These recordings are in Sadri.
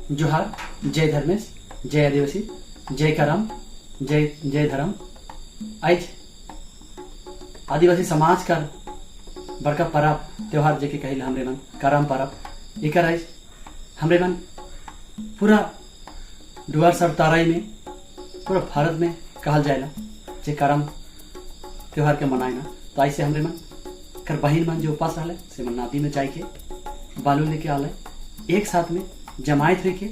जोहार, जय धर्मेश, जय आदिवासी, जय करम, जय जय धर्म। आज आदिवासी समाज का बड़का परब त्योहार जेके कहिला हमरे मन करम परब, एकर आज हमरे मन पूरा डुअर्स और तराई में, पूरा भारत में कहल जाएला जे करम त्योहार के मनाए ना। तो ऐसे हमरे मन कर बहिन मन जो उपास रहले से मन नदी में जाए के बालू लेके आले, एक साथ में जमायत हुई के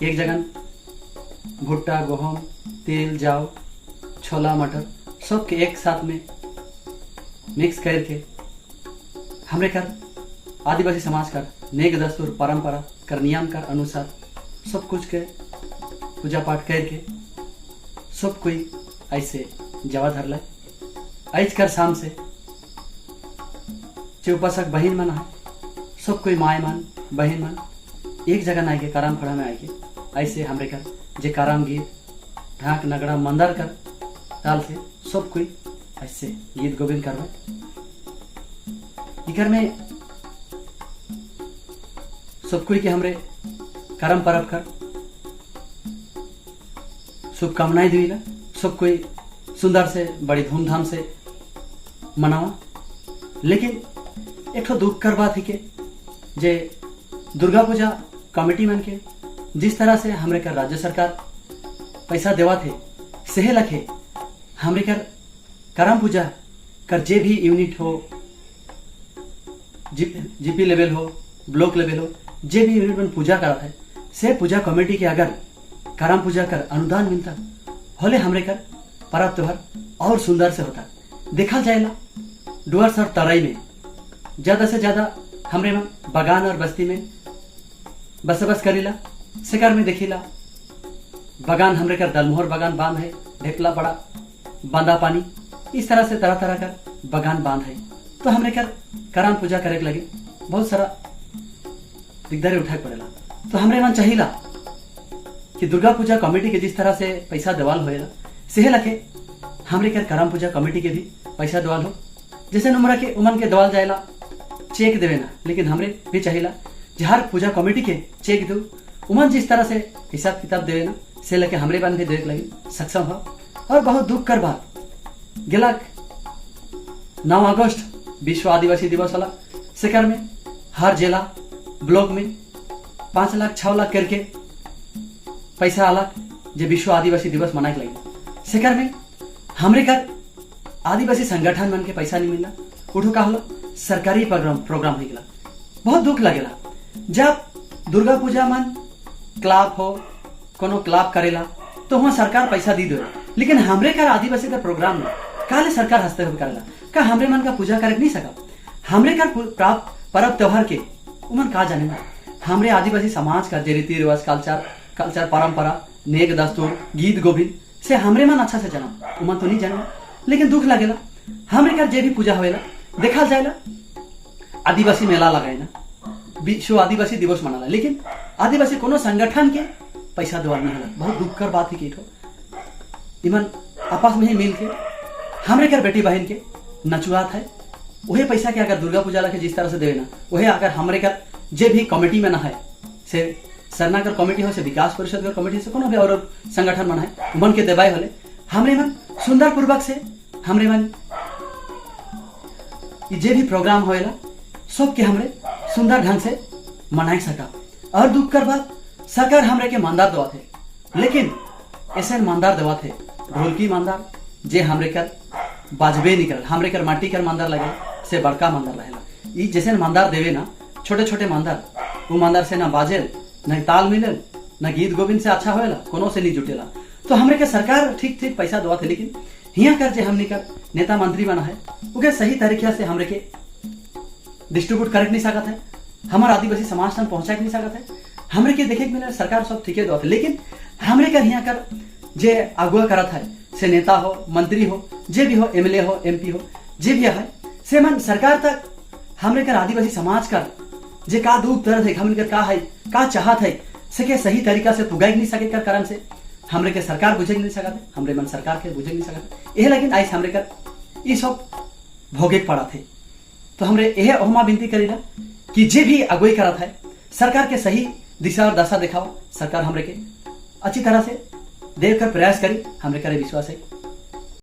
एक जगह भुट्टा, गहूम, तेल, जाव, छोला, मटर सबके एक साथ में मिक्स करके हमरे कर आदिवासी समाज कर नेक दस्तूर परंपरा कर नियम कर अनुसार सब कुछ के पूजा पाठ करके सब कोई ऐसे जवा धरल। ऐज कर शाम से जो उपासक बहन मन है, सब कोई माए मन बहन मन एक जगह ना आके करम खड़ा में आके ऐसे हमरे कर जे करम गीत ढाक नगड़ा मंदर कर ताल से सब कोई ऐसे गीत गोविंद करवे। इकर में सब कोई के हमरे करम परब कर शुभकामनाएं दिला, सब कोई सुंदर से बड़ी धूमधाम से मनावा। लेकिन एक ठो दुख कर बात है के जे दुर्गा पूजा कमेटी मन के जिस तरह से हमरे कर राज्य सरकार पैसा देवा थे, सेहे लखे हमरे कर करम पूजा कर जे भी यूनिट हो, जीपी लेवल हो, ब्लॉक लेवल हो, जे भी यूनिट में पूजा करा है, से पूजा कमेटी के अगर करम पूजा कर अनुदान मिलता होले हमरे कर पर्व त्योहार और सुंदर से होता। देखा जाएला डुअर्स और तराई में ज्यादा से ज्यादा हमरे में बगान और बस्ती में बसोबास करीला। शिकार में देखिला बगान हमरे कर दलमोहर बगान बांध है, ढेकला पड़ा, बांधा पानी, इस तरह से तरह तरह का बगान बांध है। तो हमरे कर करम पूजा करे के लगे बहुत सारा दिकदारी उठाए पड़ेला। तो हमरे मन चाहिला कि दुर्गा पूजा कमेटी के जिस तरह से पैसा देवाल होएला, सेहे लखे हमरे कर करम पूजा कमेटी के भी पैसा देवाल हो। जैसे नम्रा के उमन के देवाल जाएला चेक देवे ना, लेकिन हमरे भी चाहिला जे हर पूजा कमेटी के चेक दो। उमन जिस तरह से हिसाब किताब देवे ना, से लेके हमरे बन भी देवे लगे सक्षम हो। और बहुत दुख कर बात, गेलाक 9 अगस्त विश्व आदिवासी दिवस वाला सेकर में हर जिला ब्लॉक में 5 लाख 6 लाख करके पैसा आला जे विश्व आदिवासी दिवस मनाए के लगे। सेकर में हमरे कर आदिवासी संगठन मन के पैसा नहीं मिलला। उठो का होला सरकारी प्रोग्राम प्रोग्राम हो गया। बहुत दुख लगेला जब दुर्गा पूजा मन क्लब हो, कोनो क्लब करेला तो वहाँ सरकार पैसा दी दे, लेकिन हमरे कर आदिवासी का प्रोग्राम में काले सरकार हस्तक्षेप करेला? का हमरे मन का पूजा करे नहीं सका? हमरे कर प्राप्त पर्व त्योहार के उमन का जाने ना? हमरे आदिवासी समाज का जे रीति रिवाज, कल्चर कल्चर परंपरा, नेक दस्तूर, गीत गोविंद से हमरे मन अच्छा से जाना, उमन तो नहीं जाना। लेकिन दुख लगेला हमरे कर जे भी पूजा होएला, देखा जाएला आदिवासी मेला लगाए ना, विश्व आदिवासी दिवस मनाला, लेकिन आदिवासी कोनो संगठन के पैसा देवाल नहीं होला। बहुत दुख कर बात है कि इमन आपस में ही मिल के हमरे कर बेटी बहन के नचुआत है। वही पैसा के अगर दुर्गा पूजा लगे जिस तरह से देवे ना, वही अगर हमरे कर जे भी कमेटी में ना है, से सरना कर कमेटी हो, से विकास परिषद कर कमेटी से कोनो भी और संगठन मन है, मन के देवाई होले हमरे मन सुंदर पूर्वक से हमरे मन जे भी प्रोग्राम होएला सबके हमरे सुंदर ढंग से मनाई सका। और दुख कर बात, सरकार हमरे के मानदार देवा थे, लेकिन ऐसे मानदार देवा थे ढोलकी मानदार जे हमरे कर बाजबे नहीं करल। हमरे कर माटी कर मानदार लगे से बड़का मानदार रहेला। ई जैसे मानदार देवे ना छोटे छोटे मानदार, वो मानदार से ना बाजेल, न ताल मिलल, न गीत गोविंद से अच्छा होएला, कोनो से नहीं जुटेला। तो हमरे के सरकार ठीक ठीक पैसा देवा थे, लेकिन हिया कर जे हमनी कर नेता मंत्री बना है उके सही तरीके से हमरे के डिस्ट्रीब्यूट करे नहीं सकत है, हमार आदिवासी समाज तक पहुंचा के नहीं सकत है। हमरे के देखे के मिले सरकार सब ठीके देवा थे, लेकिन हमरे कर हिया कर जे अगुआ करत है, से नेता हो, मंत्री हो, जे भी हो, एमएलए हो, एमपी हो, जे भी है, से मन सरकार तक हमरे कर आदिवासी समाज कर जे का दुख दर्द है, हमन कर का है, का चाहत है, से के सही तरीका से पुगाई नहीं सके कर कारण से हमरे के सरकार बुझे नहीं सकत है, हमरे मन सरकार के बुझे नहीं सकत है। एहे लेकिन आइस हमरे कर ये सब भोगे पड़ा थे। तो हमरे यह ओहमा विनती करीला कि जे भी अगुवाई करत है सरकार के सही दिशा और दशा दिखाओ। सरकार हमरे के अच्छी तरह से देख कर प्रयास करी, हमरे करे विश्वास है।